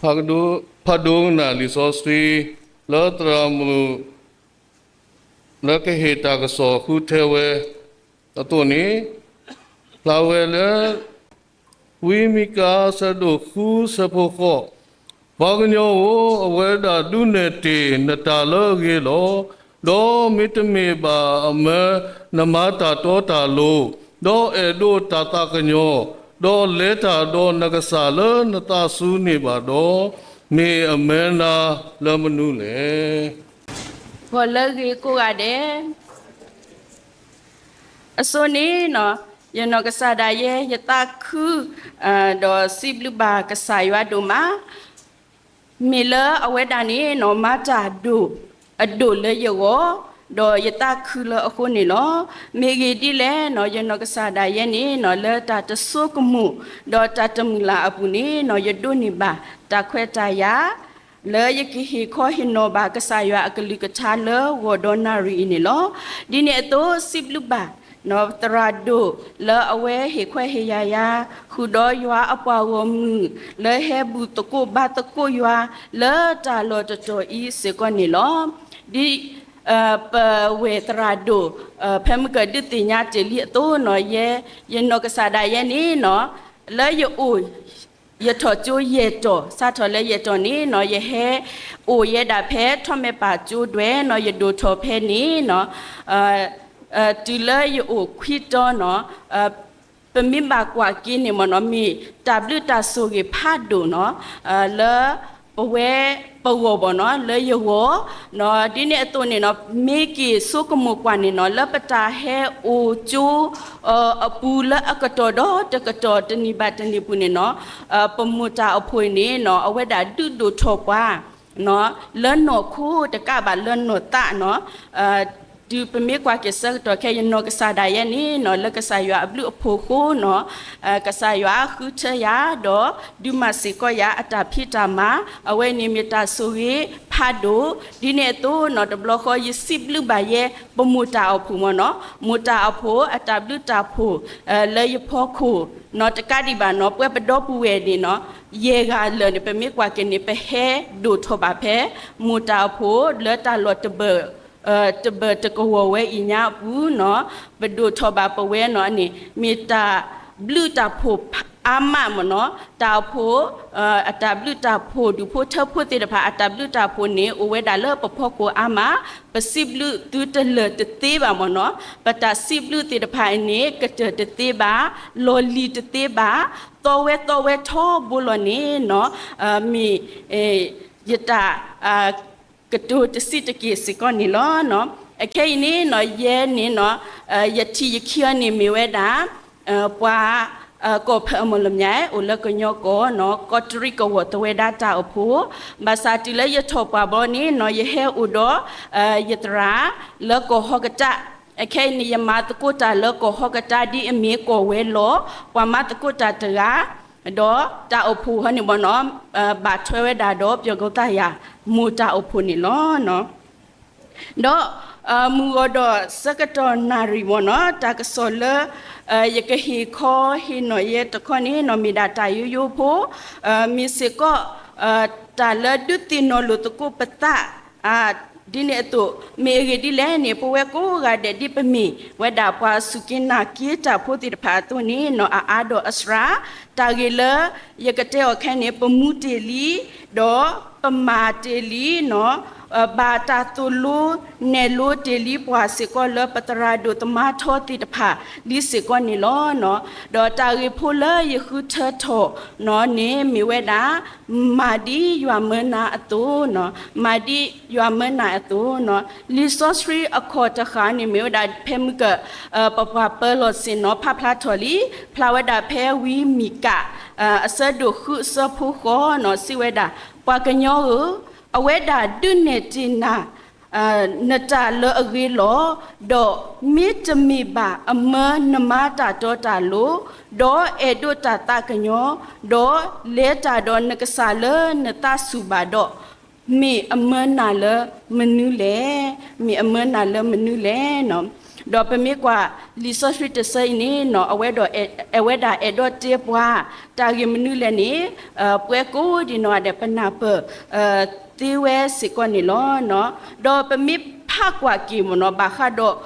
ဖးဒိကနၣ်လံာ်စီဆှံ လၢသရၣ်မုၣ် လၢကဟ့ၣ်တၢ်ကစီၣ်ဃုထၢဝဲအသိးန့ၣ်, ဖျါဝဲလၢ ဝံမံကၤ ဆၢဒိၣ်ဃု ဆၢဖိဃိး, ပှၤကညီဧၢ, အဝဲဒၣ်ဒုးနဲၣ်တ့ၢ်နတၢ်လၢအဂ့ၤလီၤ. ဒီးမ့တမ့ၢ်ဘၣ်အမၢနမၤတၢ်တီတၢ်လိၤ, ဒီးအဲၣ်ဒိးတၢ်သးကညီၤ, ဒီးလဲၤတၢ်ဒီးနကစၢ်လၢနသးစူၤန့ၢ်ဘၣ်ဒီး, မ့ၢ်အမၢနၤလၢမနုၤလဲၣ်. ဂီၤလၢအဂ့ၤကိးဂၤဒဲး အဆိန့ၣ်, ယနီၢ်ကစၢ်ဒၣ်ယဲ ယသးခု ဒီးစံးဘျုးဘၣ်ကစၢ်ယွၤဒိၣ်မး, မ့ၢ်လၢအဝဲဒၣ်န့ၣ် မၤတၢ်ဒိၣ်အဒိၣ်လၢယဂီၢ်, ဒီးယသးခုလၢအဃိန့ၣ်လီၤ. မ့ၢ်ဂ့ၢ်ဒ်လဲၣ်န့ၣ်, ယနီၢ်ကစၢ်ဒၣ်ယဲန့ၣ် လၢတၢ်တဆိကမိၣ် ဒီးတၢ်တမုာ်လၤအပူၤန့ၣ် ယဒိးန့ၢ်ဘၣ်တၢ်ခွဲးတၢ်ယာ် လၢယကဟ့ၣ်ခီဟ့ၣ်နီၤဘၣ်ကစၢ်ယွၤအကလုၢ်ကထါလၢဂီၤဒီးနၣ်ရံၣ်အံၤန့ၣ်လီၤ. ဒ်န့ၣ်အသိးစံးဘျုးဘၣ် သရၣ်ဒိၣ်လၢအဝဲဟ့ၣ်ခွဲးဟ့ၣ်ယာ်ယၤ ဃုာ်ဒီးယွၤအပှၤဂီၢ်မုၢ် လၢဟဲဘူၣ်သကိးဘါသကိးယွၤ လၢတၢ်လီၢ်တတီၤအံၤစ့ၢ်ကီးန့ၣ်လီၤ. ဒ် ပဝဲၢ်သရၣ်ဒိၣ် ဖဲမုၢ်ကဒုးသ့ၣ်ညါတ့ၢ်လံအသိးန့ၣ်, ယဲ ယနီၢ်ကစၢ်ဒၣ်ယဲန့ၣ် လၢယအိၣ် ယထီၣ်ကၠိယဲၢ်တီၤ, စးထီၣ်လၢယဲၢ်တီၤန့ၣ် ယဟဲအိၣ်ယဲဒၣ်ဖဲထီၣ်မဲာ်ပၢ်ကၠိဒွဲၣ်န့ၣ်, ယဒိၣ်ထီၣ်ဖဲန့ၣ် တုၤလၢယအိၣ်ခွံတီၤန့ၣ်, ပမ့ၢ်ဘၣ်ကွၢ်က့ၤန့ၣ်မ့ၢ်န့ၣ်, မ့ၢ်တၢ်ဘျုးတၢ်ဆိၣ်ဂ့ၤဖးဒိၣ်န့ၣ် လၢပဝဲပဂီၢ်ဘၣ်န့ၣ်, လၢယဂီၢ် ဒ်န့ၣ်အသိးန့ၣ်, မ့ၢ်က့ၤဆိကမိၣ်ကွၢ်န့ၣ်န့ၣ်, လၢပတၢ်ဟဲအိၣ်ကၠိအပူၤလၢအကတီၢ်ဒီးတကတီၢ်တနံၤဘၣ်တနံၤပူၤန့ၣ်န့ၣ်, ပမိၢ်တၢ်အိၣ်ဖှိၣ်န့ၣ်န့ၣ်, အဝဲဒၣ်ဒုးဒိၣ်ထီၣ်ပှၤ လၢနီၢ်ခိတကးဘၣ်လၢနီၢ်သးန့ၣ်, တုၤပမ့ၢ်ကွၢ်က့ၤဆၢကတီၢ်ခဲအံၤ ယနီၢ်ကစၢ်ဒၣ်ယဲန့ၣ်န့ၣ်, လၢကစၢ်ယွၤအဘျုးအဖှိၣ်အဃိန့ၣ်, ကစၢ်ယွၤဃုထၢယၤ ဒီးဒုးမၤစ့ၢ်ကီးယၤအတၢ်ဖံးတၢ်မၤ, အဝဲန့ၣ်မ့ၢ်တၢ်ဆိၣ်ဂ့ၤဖးဒိၣ်, ဒ်န့ၣ်အသိးန့ၣ်, တဘျီဃီယစံးဘျုးဘၣ်ယဲ ပမိၢ်တၢ်အိၣ်ဖှိၣ်မ့ၢ်န့ၣ်, မိၢ်တၢ်အိၣ်ဖှိၣ်အတၢ်ဘျုးတၢ်ဖှိၣ် လၢယဖီခိၣ်န့ၣ်, တကးဒံးဘၣ်န့ၣ်, ပဝဲပဒီပုၢ်ဝဲၢ်န့ၣ်န့ၣ်, ယဲၢ်ဂၤလၢာ်န့ၣ် ပမ့ၢ်ကွၢ်က့ၤန့ၣ် ပဟဲဒိၣ်ထီၣ်ဘၣ်ဖဲ မိၢ်တၢ်အိၣ်ဖှိၣ်လၢတၢ်လီၢ်တဘၢၣ် တဘၢၣ်တကဝီၤဝဲအံၤညါအပူၤန့ၣ်, ပဒိၣ်ထီၣ်ဘၣ်ပဝဲန့ၣ်န့ၣ်, မ့ၢ်တၢ်ဘျုးတၢ်ဖှိၣ်အါမးမ့ၢ်န့ၣ်, တၢ်အိၣ်ဖှိၣ် အတၢ်ဘျုးတၢ်ဖှိၣ် ဒူၣ်ဖိထၢဖိသ့ၣ်တဖၣ် အတၢ်ဘျုးတၢ်ဖှိၣ်န့ၣ် အိၣ်ဝဲဒၣ်လၢပဖီခိၣ်အါမး, ပစံးဘျုးသုတလၢာ်တသ့ဘၣ်မ့ၢ်န့ၣ်, ပတၢ်စံးဘျုးသ့ၣ်တဖၣ်အံၤန့ၣ် ကတၢၢ်တသ့ဘၣ်, လီၢ်လံၤတသ့ဘၣ်, သီဝဲသီဝဲထီဘိလီၤန့ၣ်န့ၣ်, မ့ၢ် ယတၢ် ကတိၤတဆံးတက့ၢ်စ့ၢ်ကီးန့ၣ်လီၤ. အခဲအံၤန့ၣ်န့ၣ် ယဲန့ၣ်န့ၣ် ယထံၣ်ယခံအီၤန့ၣ်မ့ၢ်ဝဲဒၣ် ပှၤ ကီၢ်ဖၢအမီၢ်လမၠဲၣ် အိၣ်လၢကညီကီၢ်န့ၣ် ကီးတရံးကဝီၤသဝဲဒၣ်တၢ်အိၣ်ဖှိၣ်, ဘၣ်ဆၣ်တုၤလၢယထီၣ်ပှၢ်ဘီန့ၣ်န့ၣ် ယဟဲအိၣ်ဒီး ယသရၣ် လၢကီၢ်ဟီၣ်ကတၢၢ်, အခဲအံၤန့ၣ် ယမၤသကိးတၢ်လၢကီၢ်ဟီၣ်ကတၢၢ်ဒ်အမ့ၢ်ကီၢ်ဝဲလီၢ် ပှၤမၤသကိးတၢ်တဂၤ ဒီးတၢ်အိၣ်ဖှိၣ်ဟီန့ၣ်ဘီန့ၣ် ဘၣ်ထွဲဝဲဒၣ်ဒီး ပၠီၤကိသးယၤ မိၢ်တၢ်အိၣ်ဖှိၣ်န့ၣ်လီၤ. ဒီး မုၢ်ဂီၤဒီးဆၢကတီၢ်နၣ်ရံၣ်ဘီန့ၣ် တၢ်ကစီၣ်လၢ ယကဟ့ၣ်ခီဟ့ၣ်နီၤယဲတခီန့ၣ် မ့ၢ်ဒၣ်တၢ်ယိယိဖိ မ့ၢ်စ့ၢ်ကီး တၢ်လၢဒုးသ့ၣ်နီၣ်လိာ်သကိးပသး ဒ်န့ၣ်အသိး မ့ၢ်အဂ့ၢ်ဒ်လဲၣ်န့ၣ် ပဝဲကိးဂၤဒဲးဒ်ပမ့ၢ်ဝဲဒၣ်ပှၤစူၢ်က့ၤနာ်က့ၤတၢ်ဖိသ့ၣ်တဖၣ်အသိးန့ၣ် အအါဒီးအစှၤ တၢ်ဂ့ၢ်လၢယကတဲအီၤခဲအံၤန့ၣ် ပမူတ့ၢ်လံ ဒီးပမၤတ့ၢ်လံန့ၣ် ဘၣ်တၢ်သိၣ်လိနဲၣ်လိတ့ၢ်လံပှၤစ့ၢ်ကီးလၢပသရၣ်ဒိၣ်သမါထီသ့ၣ်တဖၣ်လံစ့ၢ်ကီးန့ၣ်လီၤ. ဒီးတၢ်ဂ့ၢ်ဖိလၢယဃုထၢထီၣ်န့ၣ် မ့ၢ်ဝဲဒၣ် မၤဒ်ယွၤမၢနၤအသိး, မၤဒ်ယွၤမၢနၤအသိး, လံာ်စီဆှံအခီၣ်တဃၣ်န့ၣ် မ့ၢ်ဝဲဒၣ်ဖဲမုၢ်က ပပှၤပၢၤလီၢ်ဆ့ၣ်နီၤ ဖးဖျါထီၣ်လံ, ဖျါဝဲဒၣ်ဖဲဝံမံၤကၣ် အဆၢဒိၣ်ဃုအဆၢဖိဃိးန့ၣ် စံးဝဲဒၣ်, ပှၤကညီဧၢ, အဝဲဒၣ်ဒုးနဲၣ်တ့ၢ်နၤ နတၢ်လၢအဂ့ၤလီၤ. ဒီးမ့တမ့ၢ်ဘၣ်အမၢနမၤတၢ်တီတၢ်လိၤ, ဒီးအဲၣ်ဒိးတၢ်သးကညီၤ, ဒီးလဲၤတၢ်ဒီးနကစၢ်လၢနသးဆူၣ်ဘၣ်ဒီး, မ့ၢ်အမၢနၤလၢမနုၤလဲၣ်. မ့ၢ်အမၢနၤလၢမနုၤလဲၣ်န့ၣ် ဒီးပမ့ၢ်ကွၢ်လံာ်စီဆှံတဆၢအံၤန့ၣ်နီၤ အဝဲဒၣ် အဝဲဒၣ်အဲၣ်ဒိးတဲပှၤ တၢ်ဂ့ၢ်မနုၤလဲၣ်န့ၣ် ပဝဲကိးဒံးနီၢ်ဂၤဒဲး ပနၢ်ပၢၢ် သ့ဝဲစ့ၢ်ကီးန့ၣ်လီၤ. ဒီးပမ့ၢ်ဖးကွၢ်က့ၤမ့ၢ်နီၤ ဘၣ်ဃးဒီး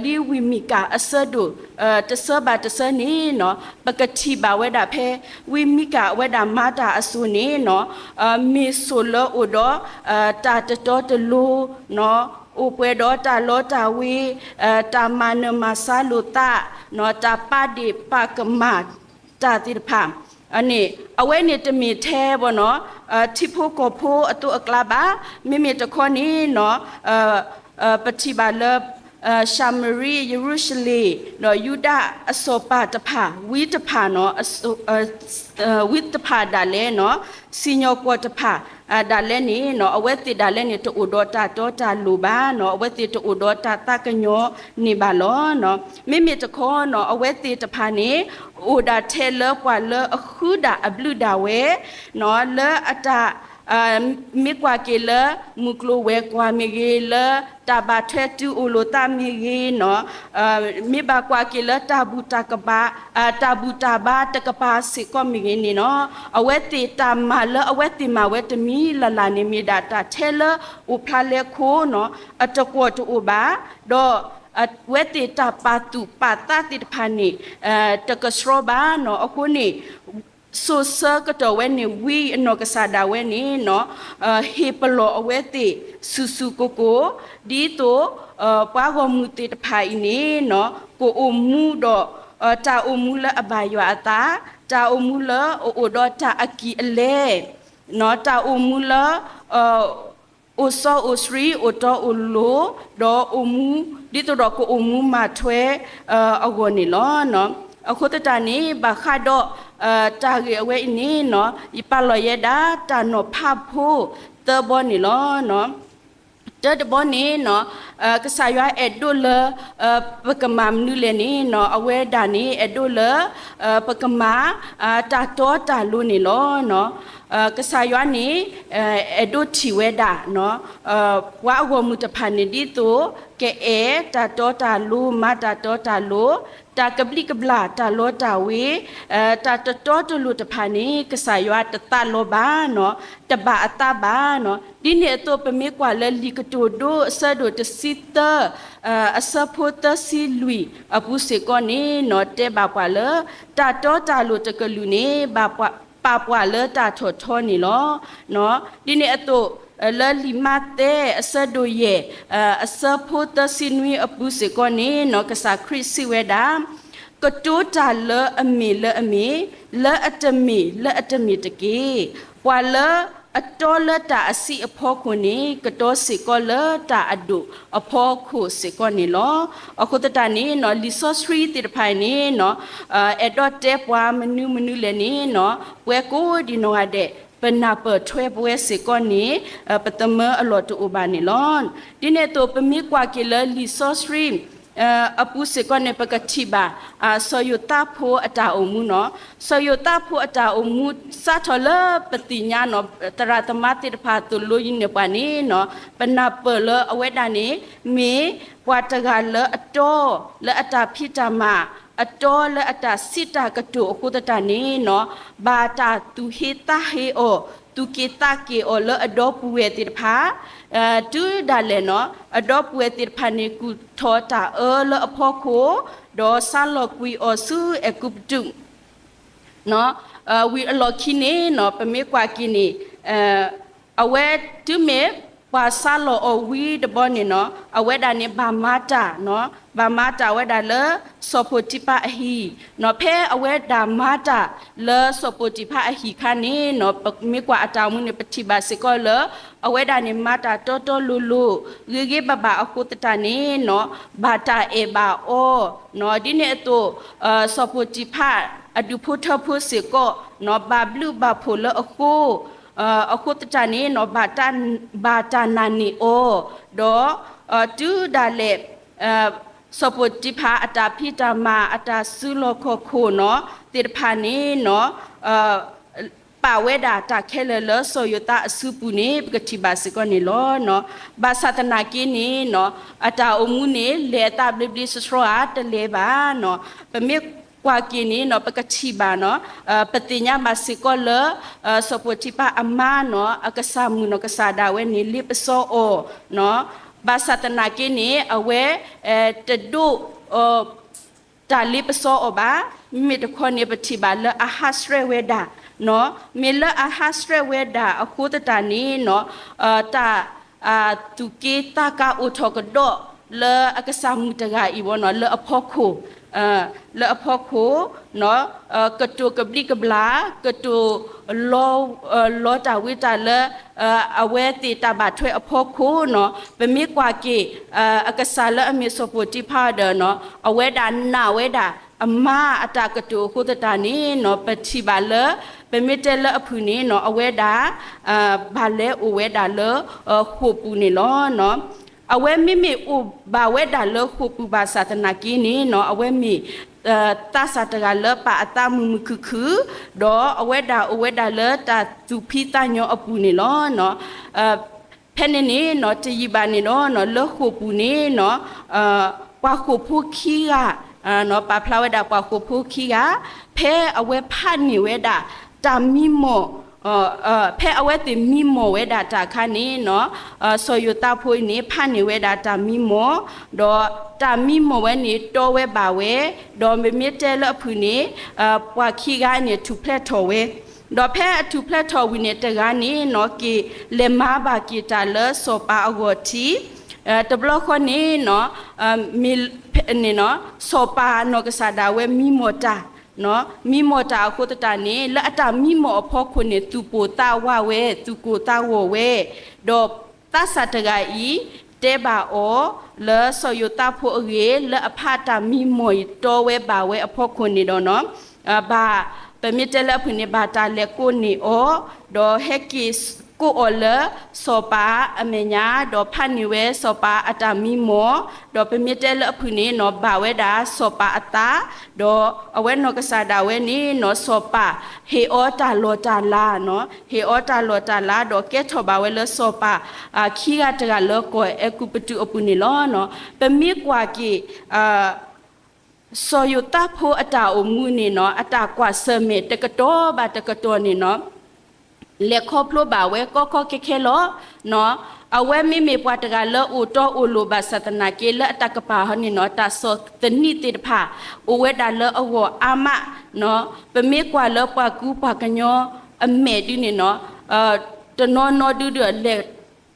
လံာ်ဝံၢ်မံကၤအဆၢဒိၣ် တဆၢဘၣ်တဆၢန့ၣ်နီၤ ပကထံၣ်ဘၣ်ဝဲဒၣ်ဖဲ ဝံၢ်မံကၤအဝဲဒၣ်မၤတၢ်အစိၤန့ၣ်နီၤ မ့ၢ်စိၣ်လၢအိၣ်ဒီး တၢ်တတီတလိၤ အိၣ်ပှဲၤဒီးတၢ်လီတၢ်ဝ့ၤ တၢ်မၤနၢၤမၤဆါလိာ်သး တၢ်ပာ်ဒ့ၣ်ပာ်ကမၣ်တၢ်သ့ၣ်တဖၣ်န့ၣ် အဝဲန့ၣ်တမ့ၢ်ထဲဘၣ်နီၤ ထံဖိကီၢ်ဖိအသိးအကျါဘၣ်. မ့မ့ၢ်တခီန့ၣ်နီၤ ပထံၣ်ဘၣ်လၢ ၡၤမရံ ယရူၤၡလ့ၣ် ဒီးယူဒၤအစီၤပၤတဖၣ် ဝံတဖၣ်နီၤ ဝံတဖၣ်ဒၣ်လဲာ်နီၤ စံၣ်ညီၣ်ကွီၢ်တဖၣ် ဒၣ်လဲာ်န့ၣ်နီၤ အဝဲသ့ၣ်ဒၣ်လဲာ်န့ၣ် တအိၣ်ဒီးတၢ်တီတၢ်လိၤဘၣ်နီၤ အဝဲသ့ၣ်တအိၣ်ဒီးတၢ်သးကညီၤန့ၢ်ဘၣ်လီၤ. မ့မ့ၢ်တခီနီၤ အဝဲသ့ၣ်တဖၣ်န့ၣ် အိၣ်ဒၣ်ထဲလၢပှၤလၢအဃုဒၣ်အဘျုးဒၣ်ဝဲနီၤ လၢအတၢ် မ့ၢ်ကွၢ်က့ၤလၢ မုၢ်ကျိၤဝဲၤကွာ်မ့ၢ်ဂ့ၤ လၢတၢ်ဘၣ်ထွဲတုၤအိၣ်လိာ်သးမ့ၢ်ဂ့ၤနီၤ မ့ၢ်ဘၣ်ကွၢ်က့ၤလၢတၢ်ဘူၣ်တၢ်ကဘၣ် တၢ်ဘူၣ်တၢ်ဘါတကပၤစ့ၢ်ကီးမ့ၢ်ဂ့ၤန့ၣ်နီၤ အဝဲသ့ၣ်တၢ်မၤလၢအဝဲသ့ၣ်မၤဝဲတမံၤလၢ်လၢ်န့ၣ် မ့ၢ်ဒၣ်တၢ်ထဲလၢအိၣ်ဖျါလဲခိၣ်နီၤ အတကွီၢ်တအိၣ်ဘၣ် ဒီးအဝဲသ့ၣ်တၢ်ပာ်သူၣ်ပာ်သးသ့ၣ်တဖၣ်န့ၣ် တကဆှီဘၣ်နီၤ အဃိန့ၣ် စိၤဆၢကတီၢ်ဝဲန့ၣ် ဝံအနီၢ်ကစၢ်ဒၣ်ဝဲန့ၣ်နီၤ ဟ့ၣ်ပလီၢ်အဝဲသ့ၣ်ဆူၣ်ဆူၣ်ကိၢ်ကိၢ် ဒ်သိး ပှၤဂီၢ်မုၢ်သ့ၣ်တဖၣ်အံၤန့ၣ်နီၤ ကအိၣ်မူဒီး တၢ်အိၣ်မူလၢအဘၣ်ယွၤအသး တၢ်အိၣ်မူလၢအအိၣ်ဒီးတၢ်အကံၢ်အလဲ တၢ်အိၣ်မူလၢ အိၣ်စီအိၣ်ဆှံ အိၣ်တီအိၣ်လိၤ ဒီးအိၣ်မူ ဒ်သိးဒီးကအိၣ်မူမၤထွဲအဂီၢ်န့ၣ်လီၤ. အဃိသတးန့ၣ် ဘၣ်ဃးဒီး တၢ်ဂ့ၢ်အဝဲအံၤန့ၣ်နီၤ ယပာ်လီၤယဲဒၣ် တၢ်နီၤဖးဖိသၢဘီန့ၣ်လီၤ. တၢတဘီန့ၣ်နီၤ ကစၢ်ယွၤအဲၣ်ဒိးလၢ ပကမၤမနုၤလဲၣ်န့ၣ်နီၤ အဝဲဒၣ်န့ၣ် အဲၣ်ဒိးလၢ ပကမၤ တၢ်တီတၢ်လိၤန့ၣ်လီၤ. ကစၢ်ယွၤန့ၣ် အဲၣ်ဒိးထံၣ်ဝဲဒၣ် ပှၤအဂီၢ်မုၢ်တဖၣ်န့ၣ် ဒ်သိး ကအဲၣ်တၢ်တီတၢ်လိၤ မၤတၢ်တီတၢ်လိၤ တၢ်ကဘျံးကဘျၣ်တၢ်လီတၢ်ဝ့ၤ တၢ်တတီတလိၤတဖၣ်န့ၣ် ကစၢ်ယွၤတသးလီဘၣ်နီၤ တဘၣ်အသးဘၣ်နီၤ. ဒ်န့ၣ်အသိး ပမ့ၢ်ကွၢ်လၢလံာ်ကတိၤဒိအဆၢဒိၣ်တဆံသၢ အဆၢဖိသၢဆံလွံၢ်အပူၤစ့ၢ်ကီးန့ၣ်နီၤ တဲဘၣ်ပှၤလၢ တၢ်တီတၢ်လိၤတကလုာ်န့ၣ် ပာ်ပှၤလၢတၢ်ထီၣ်ထီန့ၣ်လီၤ. ဒ်န့ၣ်အသိး လၢလံာ်မးသဲအဆၢဒိၣ်ယဲၢ် အဆၢဖိသၢဆံနွံအပူၤစ့ၢ်ကီးန့ၣ်နီၤ ကစၢ်ခရံာ်စံးဝဲဒၣ် ကတိၤတၢ်လၢအမ့ၢ်လၢအမ့ၢ်, လၢအတမ့ၢ်လၢအတမ့ၢ်တက့ၢ်. ပှၤလၢအတီလၢတၢ်အဆံးအဖီခိၣ်န့ၣ် ကတီစ့ၢ်ကီးလၢတၢ်အဒိၣ်အဖီခိၣ်စ့ၢ်ကီးန့ၣ်လီၤ. အဃိသတးန့ၣ်နီၤ လံာ်စီဆှံသ့ၣ်တဖၣ်အံၤန့ၣ်နီၤ အဲၣ်ဒိးတဲပှၤမနုၤမနုၤလဲၣ်န့ၣ်နီၤ ပဝဲကိးဒံးနီၢ်ဂၤဒဲး ပနၢ်ပၢၢ်ထွဲပဝဲစ့ၢ်ကီးန့ၣ် ပသမၢအလီၢ်တအိၣ်ဘၣ်န့ၣ်လီၤ. ဒ်န့ၣ်အသိး ပမ့ၢ်ကွၢ်က့ၤလၢလံာ်စီဆှံ အပူၤစ့ၢ်ကီးန့ၣ် ပကထံၣ်ဘၣ် စီၤယိၤသးဖိအတၢ်အိၣ်မူနီၤ. စီၤယိၤသးဖိအတၢ်အိၣ်မူ စးထီၣ်လၢပသ့ၣ်ညါနီၤ သရၣ်သမါသ့ၣ်တဖၣ်သိၣ်လိယံၤန့ၢ်ပှၤန့ၣ်နီၤ ပနၢ်ပၢၢ်လၢအဝဲဒၣ်န့ၣ် မ့ၢ်ပှၤတဂၤလၢအတီ လၢအတၢ်ဖံးတၢ်မၤ အတီလၢအတၢ်စံးတၢ်ကတိၤအဃိသတးန့ၣ်နီၤ ဘၣ်တၢ်သူၣ်ဟ့သးဟ့အီၤ သူၣ်က့ၤသးက့ၤအီၤလၢအဒီပုၢ်ဝဲၢ်သ့ၣ်တဖၣ် တုၤဒၣ်လဲာ်နီၤ အဒီပုၢ်ဝဲၢ်သ့ၣ်တဖၣ်န့ၣ် ကူၣ်ထီၣ်တၢ်အၢလၢအဖီခိၣ် ဒီးစးလီၤကွံာ်အီၤဆူအဲၤကူပတူး ဝံၤအလီၢ်ခံန့ၣ်နီၤ ပမ့ၢ်ကွၢ်က့ၤန့ၣ် အဝဲတုၤမ့ၢ်ပှၤစးလီၤအီၤဝံၤတဘျီန့ၣ်နီၤ အဝဲဒၣ်န့ၣ် ဘၣ်မၤတၢ်နီၤ ဘၣ်မၤတၢ်ဝဲဒၣ်လၢ စီၤပိၤတံဖၤအဟံၣ်နီၤ ဖဲအဝဲဒၣ်မၤတၢ်လၢစီၤပိၤတံဖၤအဟံၣ်အခါန့ၣ်နီၤ ပမ့ၢ်ကွၢ်အတၢ်အိၣ်မူန့ၣ် ပထံၣ်ဘၣ်စ့ၢ်ကီးလၢ အဝဲဒၣ်န့ၣ် မၤတၢ်တီတီလိၤလိၤ ဂ့ၤဂ့ၤဘၣ်ဘၣ်အဃိသတးန့ၣ်နီၤ ဘၣ်တၢ်အဲၣ်ဘၣ်အီၤနီၤ ဒ်န့ၣ်အသိး စီၤပိၤတံဖၤအဒူၣ်ဖိထၢဖိစ့ၢ်ကီးနီၤ ဘၣ်ဘျုးဘၣ်ဖှိၣ်လၢအဃိ အဃိသတးန့ၣ်နီၤ ဘၣ်တၢ်နာ်န့ၢ်အီၤ ဒီး တုၤဒၣ်လဲာ် စီၤပိၤတံဖၤအတၢ်ဖံးတၢ်မၤ အတၢ်စုလီၢ်ခီၣ်ခိၣ်နီၤ သ့ၣ်တဖၣ်န့ၣ်နီၤ ပာ်ဝဲဒၣ်တၢ်ခဲလၢာ်လၢစီၤယိၤသးအစုပူၤန့ၣ် ပကထံၣ်ဘၣ်စ့ၢ်ကီးန့ၣ်လီၤ. ဘၣ်ဆၣ်သနာ်က့န့ၣ် အတၢ်အိၣ်မူန့ၣ် လဲၤအသးဘျ့ဘျ့ဆှီဆှီဧါ တလဲၤဘၣ်. ပမ့ၢ်ကွၢ်က့ၤန့ၣ် ပကထံၣ်ဘၣ် ပသ့ၣ်ညါဘၣ်စ့ၢ်ကီးလၢ စီၤပီတံဖၤအမါန့ၣ် အကစၢ်မုၣ်န့ၣ် ကစၢ်ဒၣ်ဝဲန့ၣ် လ့ပစီအီၤ, ဘၣ်ဆၣ်သနာ်က့န့ၣ် အဝဲ တဒိး တၢ်လ့ပစီအီၤဘၣ်. မ့မ့ၢ်တခီန့ၣ် ပထံၣ်ဘၣ်လၢအဟးဆှဲးဝဲဒၣ်, မ့ၢ်လၢအဟးဆှဲးဝဲဒၣ်အဃိသတးန့ၣ် တၢ် သူၣ်က့သးကါအိၣ်ထီၣ်ကဒီးလၢအကစၢ်မုၣ်တဂၤအံၤ လၢအဖီခိၣ်, လၢအဖီခိၣ် ကတိၤကဘျံးကဘျၣ်, ကတိၤ လီတၢ်ဝံတၢ်လၢ အဝဲသ့ၣ်တၢ်ဘၣ်ထွဲအဖီခိၣ်န့ၣ်, ပမ့ၢ်ကွၢ်က့ၤ အကစၢ်လၢအမ့ၢ်စီၤပီတံဖၤဒီး အဝဲဒၣ်နာ်ဝဲဒၣ်အမါအတၢ်ကတိၤအဃိသတးန့ၣ် ပထံၣ်ဘၣ်လၢ ပမ့ၢ်တဲလၢအဖုၣ်န့ၣ် အဝဲဒၣ် ဘၣ်လဲၤအိၣ်ဝဲဒၣ်လၢ ဃိာ်ပူၤန့ၣ်လီၤ. အဝဲမ့မ့ၢ်အိၣ်ဘၣ်ဝဲဒၣ်လၢဃိာ်ပူၤဘၣ်ဆၣ်သနာ်က့န့ၣ် အဝဲမ့ၢ် သးစၢ်တဂၤလၢပာ်အသးမုာ်မုာ်ခုၣ်ခုၣ်, ဒီးအဝဲဒၣ်အိၣ်ဝဲဒၣ်လၢတၢ်သူၣ်ဖှံသးညီအပူၤန့ၣ်လီၤ. ဖဲန့ၣ်န့ၣ် တယံာ်ဘၣ်န့ၣ်ဒီး လၢဃိာ်ပူၤန့ၣ် ပှၤဃိာ်ဖိခံဂၤ ပာ်ဖျါဝဲဒၣ်ပှၤဃိာ်ဖိခံဂၤ ဖဲအဝဲဖးန့ၢ်ဝဲဒၣ် တၢ်မံမီၢ် ဖဲအဝဲသ့ၣ်မံမီၢ်ဝဲဒၣ်တၢ်အခါန့ၣ် စီၤယိၤသးဖိအံၤန့ၣ် ဖးန့ၢ်ဝဲဒၣ်တၢ်မံမီၢ်, ဒီးတၢ်မံမီၢ်ဝဲန့ၣ် တီဝဲဘၣ်ဝဲ, ဒီးမ့မ့ၢ်တဲလၢအဖုၣ်န့ၣ် ပှၤခံဂၤန့ၣ် ထူၣ်ဖျဲးထီၣ်ဝဲ, ဒီးဖဲအထူၣ်ဖျဲးထီၣ်ဝံၤန့ၣ် တဂၤန့ၣ် က့ၤလဲၤမၤဘၣ်က့ၤတၢ်လၢစီၤပၤအဂီၢ်ထံး, တဘျီဃီန့ၣ် မ့ၢ် စီၤပၤနီၢ်ကစၢ်ဒၣ်ဝဲမံမီၢ်တၢ်, မံမီၢ်တၢ်အဃိသတးန့ၣ် လၢအတၢ်မံမီၢ်အဖီခိၣ်န့ၣ် သူၣ်ပိၢ်သးဝးဝဲ သူၣ်ကိၢ်သးဂီၤဝဲ, ဒီးသးစၢ်တဂၤအံၤ တဲဘၣ်အီၤ လၢစီၤယိၤသးဖိအဂ့ၢ် လၢအဖးတၢ်မံမီၢ်အံၤတီဝဲဘၣ်ဝဲအဖီခိၣ်န့ၣ်ဒီး ဘၣ် ပမ့ၢ်တဲလၢအဖုၣ်န့ၣ် ဘၣ်တၢ်လဲၤကိးန့ၢ်အီၤ, ဒီးဟဲက့ၤကိးအီၤလၢစီၤပၤအမဲာ်ညါ, ဒီးဖးန့ၢ်ဝဲစီၤပၤအတၢ်မံမီၢ်, ဒီးပမ့ၢ်တဲလၢအဖုၣ်န့ၣ် ဘၣ်ဝဲဒၣ်စီၤပၤအသး, ဒီးအဝဲနီၢ်ကစၢ်ဒၣ်ဝဲန့ၣ် စီၤပၤဟ့ၣ်အီၤတၢ်လီၢ်တၢ်လၤ, ဟ့ၣ်အီၤတၢ်လီၢ်တၢ်လၤ ဒီးကဲထီၣ်ဘၣ်ဝဲလၢစီၤပၤ ခံဂၤတဂၤလၢကီၢ်အဲၤကူပတူးအပူၤန့ၣ်လီၤ. ပမ့ၢ်ကွၢ်က့ၤ စီၤယိၤသးဖိအတၢ်အိၣ်မူန့ၣ် အတၢ်ကွၢ်ဆၢၣ်မဲာ်တကတီၢ်ဘၣ်တကတီၢ်န့ၣ် လဲၤခီဖျိဘၣ်ဝဲကီကီခဲခဲလီၤ. အဝဲမ့မ့ၢ်ပှၤတဂၤလၢအိၣ်တီအိၣ်လိၤဘၣ်ဆၣ်သနာ်က့ လၢအတၢ်ကပၤဟီန့ၣ် တၢ်ဆီၣ်သနံးသ့ၣ်တဖၣ် အိၣ်ဝဲဒၣ်လၢအဂီၢ်အါမး, ပမ့ၢ်ကွၢ်လၢပှၤကူပှၤကညီအမဲာ်ဒ်န့ၣ် တနီၤနီၤဒုဒီးလဲၤ